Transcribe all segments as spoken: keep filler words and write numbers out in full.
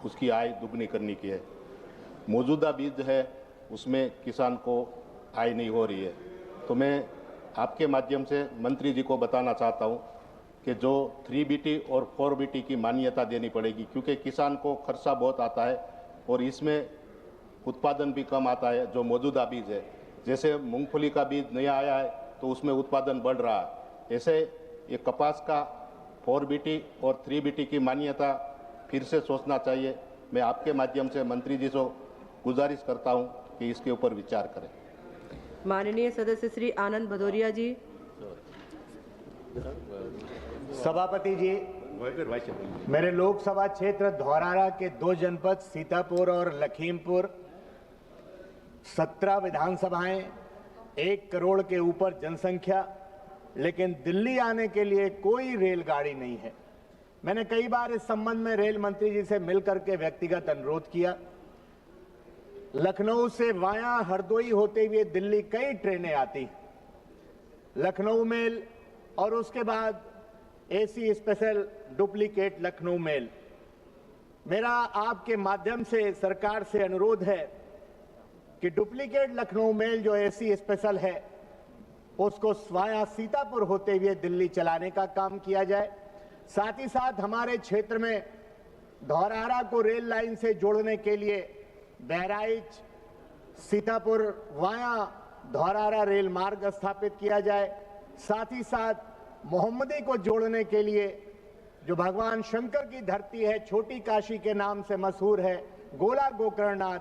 उसकी आय दुगनी करने की है। मौजूदा बीज है, उसमें किसान को आय नहीं हो रही है। तो मैं आपके माध्यम से मंत्री जी को बताना चाहता हूँ कि जो थ्री बी टी और फोर बी टी की मान्यता देनी पड़ेगी, क्योंकि किसान को खर्चा बहुत आता है और इसमें उत्पादन भी कम आता है। जो मौजूदा बीज है, जैसे मूंगफली का बीज नया आया है, तो उसमें उत्पादन बढ़ रहा है, ऐसे ये कपास का फोर बी टी और थ्री बी टी की मान्यता फिर से सोचना चाहिए। मैं आपके माध्यम से मंत्री जी से गुजारिश करता हूँ कि इसके ऊपर विचार करें। माननीय सदस्य श्री आनंद भदौरिया जी। सभापति जी, मेरे लोकसभा क्षेत्र धौरारा के दो जनपद सीतापुर और लखीमपुर, सत्रह विधानसभाएं, एक करोड़ के ऊपर जनसंख्या, लेकिन दिल्ली आने के लिए कोई रेलगाड़ी नहीं है। मैंने कई बार इस संबंध में रेल मंत्री जी से मिलकर के व्यक्तिगत अनुरोध किया। लखनऊ से वाया हरदोई होते हुए दिल्ली कई ट्रेनें आती, लखनऊ मेल और उसके बाद एसी स्पेशल डुप्लीकेट लखनऊ मेल। मेरा आपके माध्यम से सरकार से अनुरोध है कि डुप्लीकेट लखनऊ मेल जो एसी स्पेशल है, उसको वाया सीतापुर होते हुए दिल्ली चलाने का काम किया जाए। साथ ही साथ हमारे क्षेत्र में धौरहरा को रेल लाइन से जोड़ने के लिए बहराइच सीतापुर वाया धौरहरा रेल मार्ग स्थापित किया जाए। साथ ही साथ मोहम्मदी को जोड़ने के लिए जो भगवान शंकर की धरती है, छोटी काशी के नाम से मशहूर है, गोला गोकर्णनाथ,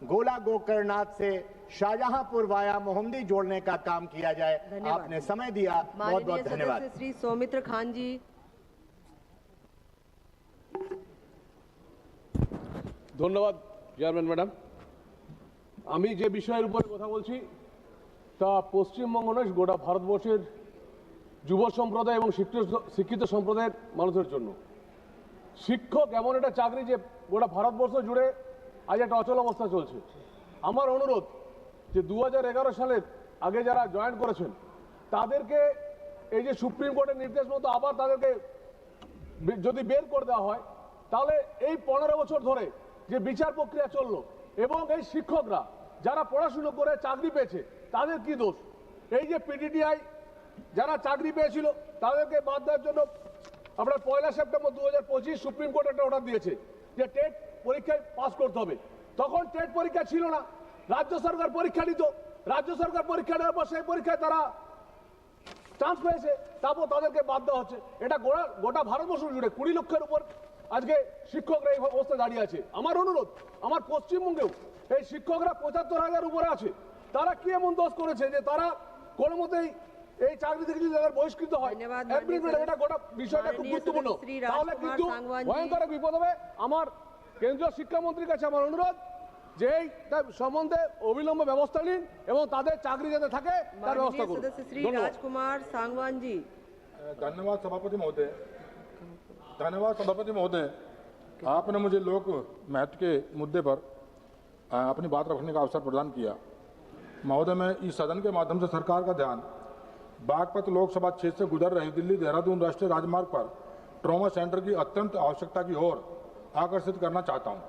गोला गोकर्णनाथ से शाहजहांपुर वाया मोहम्मदी जोड़ने का काम किया जाए। धन्यवाद। आपने समय दिया, बहुत बहुत धन्यवाद। सदस्य श्री सौमित्र खान जी। ধন্যবাদ চেয়ারম্যান ম্যাডাম। আমি যে বিষয়ের উপরে কথা বলছি, তা পশ্চিমবঙ্গ নয়, গোটা ভারতবর্ষের যুব সম্প্রদায় এবং শিক্ষিত, শিক্ষিত সম্প্রদায়ের মানুষের জন্য। শিক্ষক এমন একটা চাকরি যে গোটা ভারতবর্ষ জুড়ে আজ একটা অচল অবস্থা চলছে। আমার অনুরোধ যে দু হাজার এগারো সালের আগে যারা জয়েন করেছেন, তাদেরকে এই যে সুপ্রিম কোর্টের নির্দেশ মতো আবার তাদেরকে বে-, যদি বের করে দেওয়া হয়, তাহলে এই পনেরো বছর ধরে যে বিচার প্রক্রিয়া চললো এবং এই শিক্ষকরা যারা পড়াশুনো করে চাকরি পেয়েছে, তাদের কি দোষ? এই যে পিডিটিআই যারা চাকরি পেয়েছিল, তাদেরকে বাদ দেওয়ার জন্য আপনার পয়লা সেপ্টেম্বর দু হাজার পঁচিশ সুপ্রিম কোর্ট একটা অর্ডার দিয়েছে যে টেট পরীক্ষায় পাস করতে হবে। তখন টেট পরীক্ষা ছিল না, রাজ্য সরকার পরীক্ষা নিত। রাজ্য সরকার পরীক্ষা নেওয়ার পর সেই পরীক্ষায় তারা চান্স পেয়েছে, তারপর তাদেরকে বাদ দেওয়া হচ্ছে। এটা গোটা, গোটা ভারতবর্ষ জুড়ে কুড়ি লক্ষের উপর আজকে শিক্ষকরা এই অবস্থায় দাঁড়িয়ে আছে। আমার অনুরোধ, আমার পশ্চিমবঙ্গেও এই শিক্ষকরা পঁচাত্তর হাজার উপরে আছে। তারা কি এমন দোষ করেছে যে তারা কোনো মতেই এই চাকরি থেকে যদি তাদের বহিষ্কৃত হয়, ধন্যবাদ। এক মিনিট, মাননীয় ম্যাডাম, এটা গোটা বিষয়টা খুব মাননীয় গুরুত্বপূর্ণ। সদস্য শ্রী তাহলে রাজকুমার কিন্তু সাংওয়ান জি। ভয়ঙ্কর এক বিপদ হবে। আমার কেন্দ্রীয় শিক্ষামন্ত্রীর কাছে আমার অনুরোধ যে এই তার সম্বন্ধে অবিলম্বে ব্যবস্থা নিন এবং তাদের চাকরি যাতে থাকে তার ব্যবস্থা মাননীয় করুন। সদস্য শ্রী ধন্যবাদ। রাজকুমার সাংওয়ান জি। धन्यवाद सभापति महोदय। धन्यवाद सभापति महोदय, आपने मुझे लोक महत्व के मुद्दे पर, अ, अपनी बात रखने का अवसर प्रदान किया। महोदय, मैं इस सदन के माध्यम से सरकार का ध्यान बागपत लोकसभा क्षेत्र से गुजर रही दिल्ली देहरादून राष्ट्रीय राजमार्ग पर ट्रॉमा सेंटर की अत्यंत आवश्यकता की ओर आकर्षित करना चाहता हूं।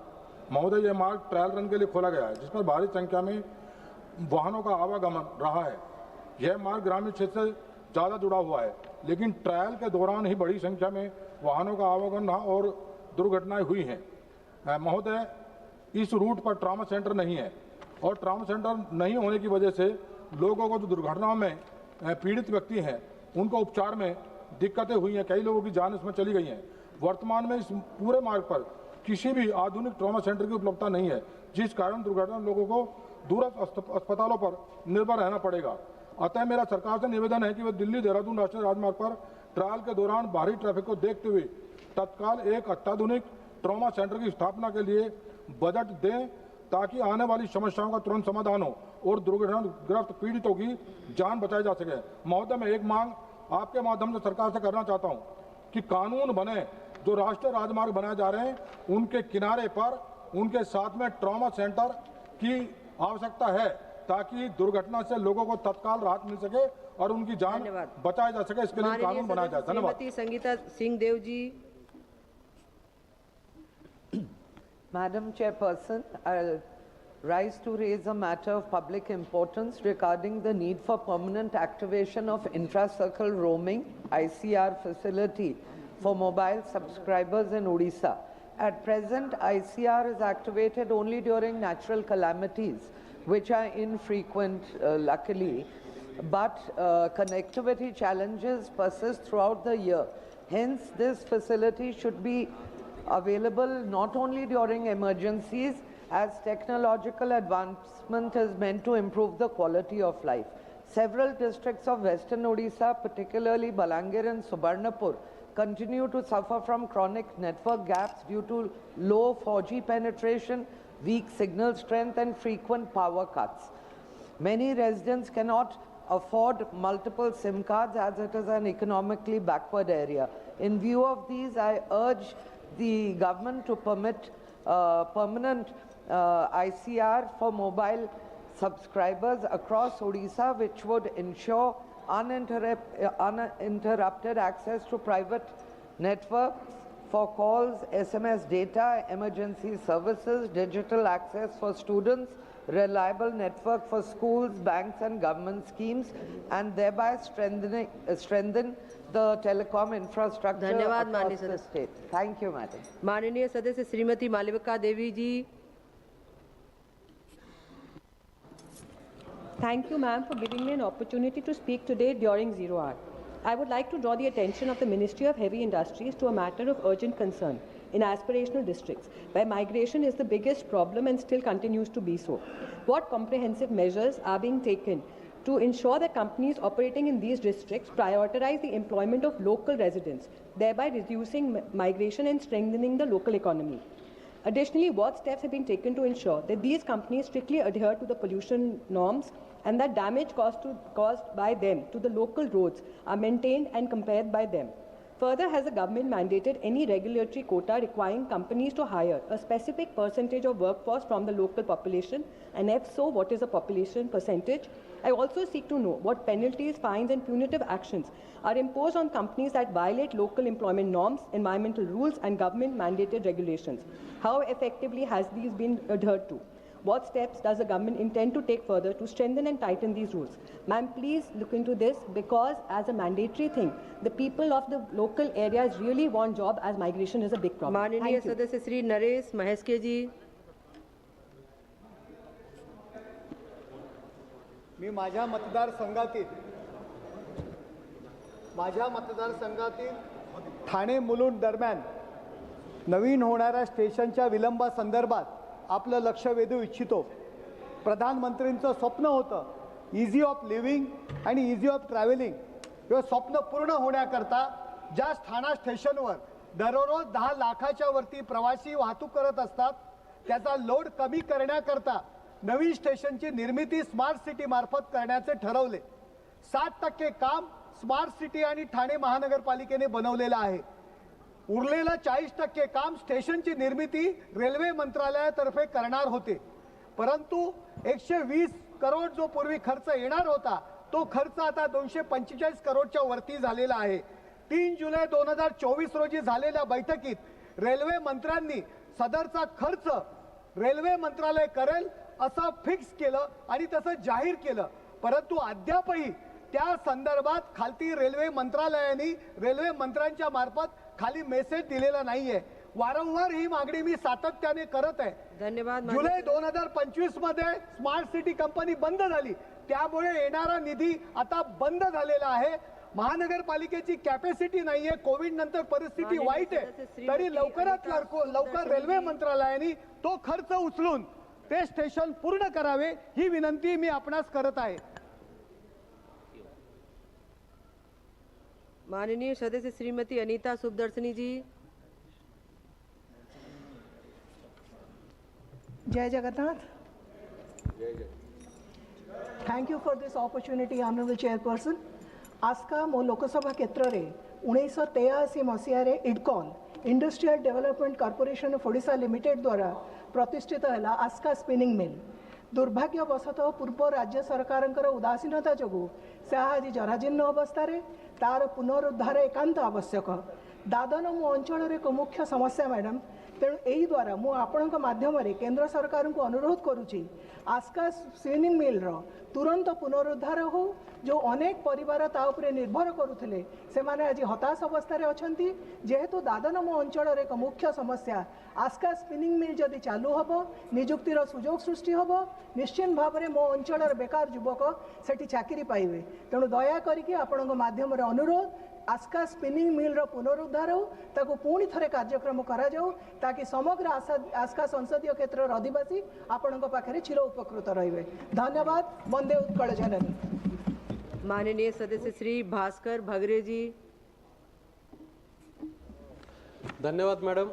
महोदय, यह मार्ग ट्रायल रन के लिए खोला गया है, जिस पर भारी संख्या में वाहनों का आवागमन रहा है। यह मार्ग ग्रामीण क्षेत्र से ज्यादा जुड़ा हुआ है, लेकिन ट्रायल के दौरान ही बड़ी संख्या में वाहनों का आवागमन रहा और दुर्घटनाएं हुई हैं। अ, महोदय, इस रूट पर ट्रॉमा सेंटर नहीं है और ट्रॉमा सेंटर नहीं होने की वजह से लोगों को जो दुर्घटनाओं में, अ, पीड़ित व्यक्ति हैं, उनको उपचार में दिक्कतें हुई हैं, कई लोगों की जान इसमें चली गई हैं। वर्तमान में इस पूरे मार्ग पर किसी भी आधुनिक ट्रॉमा सेंटर की उपलब्धता नहीं है, जिस कारण दुर्घटना लोगों को दूरस्थ अस्प-, अस्पतालों पर निर्भर रहना पड़ेगा। अतः मेरा सरकार से निवेदन है कि वे दिल्ली देहरादून राष्ट्रीय राजमार्ग पर ट्रायल के दौरान भारी ट्रैफिक को देखते हुए तत्काल एक अत्याधुनिक ट्रॉमा सेंटर की स्थापना के लिए बजट दें, ताकि आने वाली समस्याओं का तुरंत समाधान हो और दुर्घटनाग्रस्त पीड़ितों की जान बचाई जा सके। महोदय, मैं एक मांग आपके माध्यम से सरकार से करना चाहता हूं कि कानून बने, जो राष्ट्रीय राजमार्ग बनाए जा रहे हैं, उनके किनारे पर, उनके साथ में ट्रॉमा सेंटर की आवश्यकता है, ताकि दुर्घटना से लोगों को तत्काल राहत मिल सके और उनकी जान धन्यवाद। बचाया जा सके। इसके लिए माननीय कानून बनाया जाए। सदस्य धन्यवाद। श्रीमती संगीता सिंह देव ji. Madam Chairperson, I'll rise to raise a matter of public importance regarding the need for permanent activation of intra-circle roaming, I C R, facility for mobile subscribers in Odisha. At present, I C R is activated only during natural calamities, which are infrequent, uh, luckily, but, uh, connectivity challenges persist throughout the year. Hence, this facility should be available not only during emergencies, as technological advancement is meant to improve the quality of life. Several districts of western Odisha, particularly Balangir and Subarnapur, continue to suffer from chronic network gaps due to low four G penetration, weak signal strength, and frequent power cuts. Many residents cannot afford multiple SIM cards as it is an economically backward area. In view of these, I urge the government to permit, uh, permanent, uh, I C R for mobile subscribers across Odisha, which would ensure uninterrupt-, uh, uninterrupted access to private networks for calls, S M S data, emergency services, digital access for students, reliable network for schools, banks and government schemes, and thereby strengthening, uh, strengthen the telecom infrastructure धन्यवाद across माननीय the सदस्य। State. Thank you, madam. माननीय सदस्य श्रीमती मालविका देवी जी। Thank you, ma'am, for giving me an opportunity to speak today during zero hour. I would like to draw the attention of the Ministry of Heavy Industries to a matter of urgent concern in aspirational districts, where migration is the biggest problem and still continues to be so. What comprehensive measures are being taken to ensure that companies operating in these districts prioritize the employment of local residents, thereby reducing mi-, migration and strengthening the local economy? Additionally, what steps have been taken to ensure that these companies strictly adhere to the pollution norms and that damage caused to, caused by them to the local roads are maintained and compared by them? Further, has the government mandated any regulatory quota requiring companies to hire a specific percentage of workforce from the local population? And if so, what is the population percentage? I also seek to know what penalties, fines, and punitive actions are imposed on companies that violate local employment norms, environmental rules, and government mandated regulations. How effectively has these been adhered to? What steps does the government intend to take further to strengthen and tighten these rules? Ma'am, please look into this, because as a mandatory thing, the people of the local areas really want job, as migration is a big problem. माननीय सदस्य श्री नरेश महेस्के जी। मी माझ्या मतदारसंघातील माझ्या मतदारसंघातील ठाणे मुलुंड दरम्यान नवीन होणाऱ्या स्टेशनच्या विलंबासंदर्भात आपलं लक्ष वेधू इच्छितो. प्रधानमंत्रींचं स्वप्न होतं easy of living आणि easy of travelling. हे स्वप्न पूर्ण होण्याकरता ज्या ठाणा स्टेशनवर दररोज दहा लाखाच्या वरती प्रवासी वाहतूक करत असतात, त्याचा लोड कमी करण्याकरता नवीन स्टेशनची निर्मिती स्मार्ट सिटी मार्फत करण्याचे ठरवले. साठ टक्के काम स्मार्ट सिटी आणि ठाणे महानगरपालिकेने बनवलेलं आहे. उरलेलं चाळीस टक्के काम स्टेशनची निर्मिती रेल्वे मंत्रालयातर्फे करणार होते, परंतु एकशे वीस करोड जो पूर्वी खर्च येणार होता, तो खर्च आता दोनशे पंचेचाळीस करोडच्या वरती झालेला आहे. तीन जुलै दोन हजार चोवीस रोजी झालेल्या बैठकीत रेल्वे मंत्र्यांनी सदरचा खर्च रेल्वे मंत्रालय करेल असं फिक्स केलं आणि तसं जाहीर केलं, परंतु अद्यापही त्या संदर्भात खालती रेल्वे मंत्रालयाने रेल्वे मंत्र्यांच्या मार्फत खाली मेसेज दिलेला नाहीये. वारंवार ही मागणी मी सातत्याने करत आहे. धन्यवाद माननीय जुलै दोन हजार पंचवीस मध्ये स्मार्ट सिटी कंपनी बंद झाली, त्यामुळे येणारा निधी आता बंद झालेला आहे. महानगरपालिकेची कॅपॅसिटी नाहीये, कोविड नंतर परिस्थिती माननीय वाईट आहे, सदस्य श्रीमती तरी लवकरात अनिता लवकर लवकर सुंदरराजन रेल्वे जी. मंत्रालयाने तो खर्च उचलून ते स्टेशन पूर्ण करावे, ही विनंती मी आपणास करत आहे. माननीय सदस्य श्रीमती अनिता सुखदर्शनी जी। जय Jagannath. Thank you for this opportunity, Honorable Chairperson. आजका मो लोकसभा क्षेत्र रे उन्नीस सौ तेयासी मसीहा रे इडकॉन, Industrial Development Corporation of Odisha Limited द्वारा प्रतिष्ठित है आजका स्पिनिंग मिल। दुर्भाग्यवशतः पूर्व राज्य सरकारଙ୍କର ଉଦାସୀନତା ଯୋଗୁଁ ସେ ଆଜି ଜରାଜୀର୍ଣ୍ଣ ଅବସ୍ଥାରେ, ତାର ପୁନରୁଦ୍ଧାର ଏକାନ୍ତ ଆବଶ୍ୟକ। ଦାଦନ ମୋ ଅଞ୍ଚଳର ଏକ ମୁଖ୍ୟ ସମସ୍ୟା ମ୍ୟାଡାମ, ତେଣୁ ଏହି ଦ୍ୱାରା ମୁଁ ଆପଣଙ୍କ ମାଧ୍ୟମରେ କେନ୍ଦ୍ର ସରକାରଙ୍କୁ ଅନୁରୋଧ କରୁଛି, ଆସ୍କା ସ୍ପିନିଂ ମିଲ୍ର ତୁରନ୍ତ ପୁନରୁଦ୍ଧାର ହଉ। ଯେଉଁ ଅନେକ ପରିବାର ତା ଉପରେ ନିର୍ଭର କରୁଥିଲେ, ସେମାନେ ଆଜି ହତାଶ ଅବସ୍ଥାରେ ଅଛନ୍ତି। ଯେହେତୁ ଦାଦନ ମୋ ଅଞ୍ଚଳର ଏକ ମୁଖ୍ୟ ସମସ୍ୟା, ଆସ୍କା ସ୍ପିନିଂ ମିଲ୍ ଯଦି ଚାଲୁ ହବ, ନିଯୁକ୍ତିର ସୁଯୋଗ ସୃଷ୍ଟି ହବ, ନିଶ୍ଚିତ ଭାବରେ ମୋ ଅଞ୍ଚଳର ବେକାର ଯୁବକ ସେଠି ଚାକିରି ପାଇବେ। ତେଣୁ ଦୟା କରିକି ଆପଣଙ୍କ ମାଧ୍ୟମରେ ଅନୁରୋଧ, ଆସ୍କା ସ୍ପିନିଂ ମିଲ୍ର ପୁନରୁଦ୍ଧାର ହଉ, ତାକୁ ପୁଣି ଥରେ କାର୍ଯ୍ୟକ୍ରମ କରାଯାଉ, ତାକି ସମଗ୍ର ଆସା-, ଆସ୍କା ସଂସଦୀୟ କ୍ଷେତ୍ରର ଅଧିବାସୀ ଆପଣଙ୍କ ପାଖରେ ଚିର ଉପକୃତ ରହିବେ। ଧନ୍ୟବାଦ। ବନ୍ଦେ ଉତ୍କଳ ଜନନୀ। माननीय सदस्य श्री भास्कर भगरे जी। धन्यवाद मॅडम.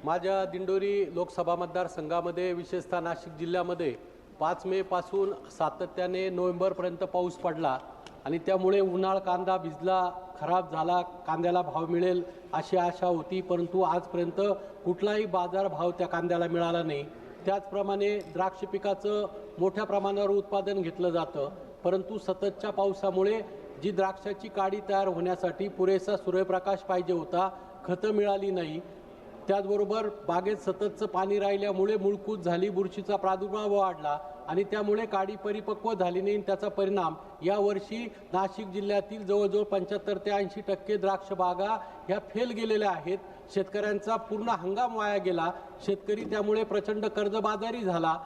माझ्या दिंडोरी लोकसभा मतदारसंघामध्ये, विशेषतः नाशिक जिल्ह्यामध्ये, पाच मे पासून सातत्याने नोव्हेंबरपर्यंत पाऊस पडला आणि त्यामुळे उन्हाळ कांदा भिजला, खराब झाला, कांद्याला भाव मिळेल अशी आशा होती, परंतु आजपर्यंत कुठलाही बाजारभाव त्या कांद्याला मिळाला नाही. त्याचप्रमाणे द्राक्ष पिकाचं मोठ्या प्रमाणावर उत्पादन घेतलं जातं, परंतु सततच्या पावसामुळे जी द्राक्षाची काडी तयार होण्यासाठी पुरेसा सूर्यप्रकाश पाहिजे होता, खतं मिळाली नाही. त्याचबरोबर बागेत सततचं पाणी राहिल्यामुळे मुळकूज झाली, बुरशीचा प्रादुर्भाव वाढला आणि त्यामुळे काडी परिपक्व झाली नाही. त्याचा परिणाम यावर्षी नाशिक जिल्ह्यातील जवळजवळ पंच्याहत्तर ते ऐंशी टक्के द्राक्ष बागा ह्या फेल गेलेल्या आहेत. शेतकऱ्यांचा पूर्ण हंगाम वाया गेला. शेतकरी त्यामुळे प्रचंड कर्जबाजारी झाला.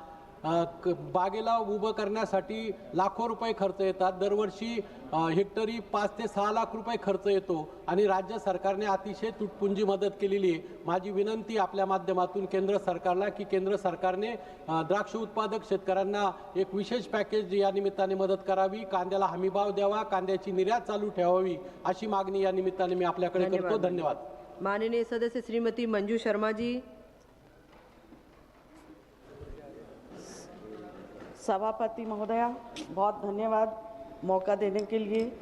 अ, क-, बागेला उभं करण्यासाठी लाखो रुपये खर्च येतात. दरवर्षी, अ, हेक्टरी पाच ते सहा लाख रुपये खर्च येतो आणि राज्य सरकारने अतिशय तुटपुंजी मदत केलेली आहे. माझी विनंती आपल्या माध्यमातून केंद्र सरकारला की केंद्र सरकारने, अ, द्राक्ष उत्पादक शेतकऱ्यांना एक विशेष पॅकेज या निमित्ताने मदत करावी, कांद्याला हमीभाव द्यावा, कांद्याची निर्यात चालू ठेवावी, अशी मागणी या निमित्ताने मी आपल्याकडे करतो. धन्यवाद. धन्यवाद. माननीय सदस्य श्रीमती मंजू शर्मा जी। सभापति महोदया, बहुत धन्यवाद मौका देने के लिए।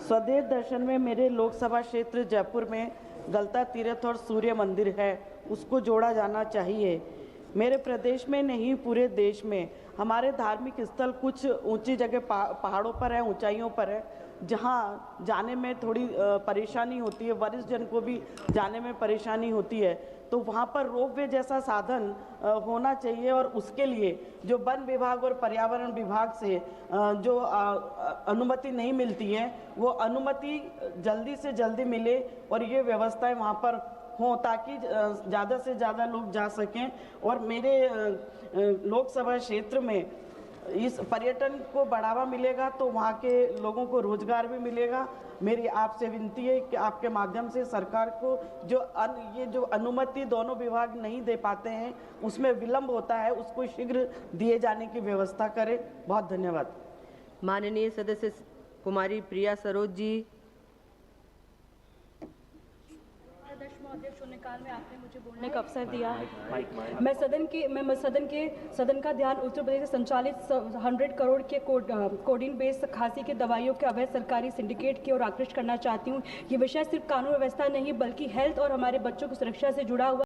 स्वदेश दर्शन में मेरे लोकसभा क्षेत्र जयपुर में गलता तीर्थ और सूर्य मंदिर है, उसको जोड़ा जाना चाहिए। मेरे प्रदेश में नहीं, पूरे देश में हमारे धार्मिक स्थल कुछ ऊंची जगह पहा-, पहाड़ों पर है, ऊंचाइयों पर है, जहाँ जाने में थोड़ी, अ, परेशानी होती है, वरिष्ठ जन को भी जाने में परेशानी होती है। तो वहाँ पर रोपवे जैसा साधन, अ, होना चाहिए और उसके लिए जो वन विभाग और पर्यावरण विभाग से, अ, जो, अ, अ, अनुमति नहीं मिलती है, वो अनुमति जल्दी से जल्दी मिले और ये व्यवस्थाएं वहाँ पर हों, ताकि, अ, ज़्यादा से ज़्यादा लोग जा सकें। और मेरे, अ, अ, लोकसभा क्षेत्र में इस पर्यटन को बढ़ावा मिलेगा तो वहाँ के लोगों को रोजगार भी मिलेगा। मेरी आपसे विनती है कि आपके माध्यम से सरकार को जो अन-, ये जो अनुमति दोनों विभाग नहीं दे पाते हैं, उसमें विलंब होता है, उसको शीघ्र दिए जाने की व्यवस्था करें। बहुत धन्यवाद। माननीय सदस्य कुमारी प्रिया सरोज जी। दसवां अध्यक्ष शून्यकाल में आपने मुझे बोलने का अवसर दिया है। मैं सदन के, मैं सदन के, सदन का ध्यान उत्तर प्रदेश से संचालित हंड्रेड करोड़ के कोड-, अ, कोडिन बेस्ड खांसी के दवाइयों के अवैध सरकारी सिंडिकेट की ओर आकृष्ट करना चाहती हूँ। ये विषय सिर्फ कानून व्यवस्था नहीं, बल्कि हेल्थ और हमारे बच्चों की सुरक्षा से जुड़ा हुआ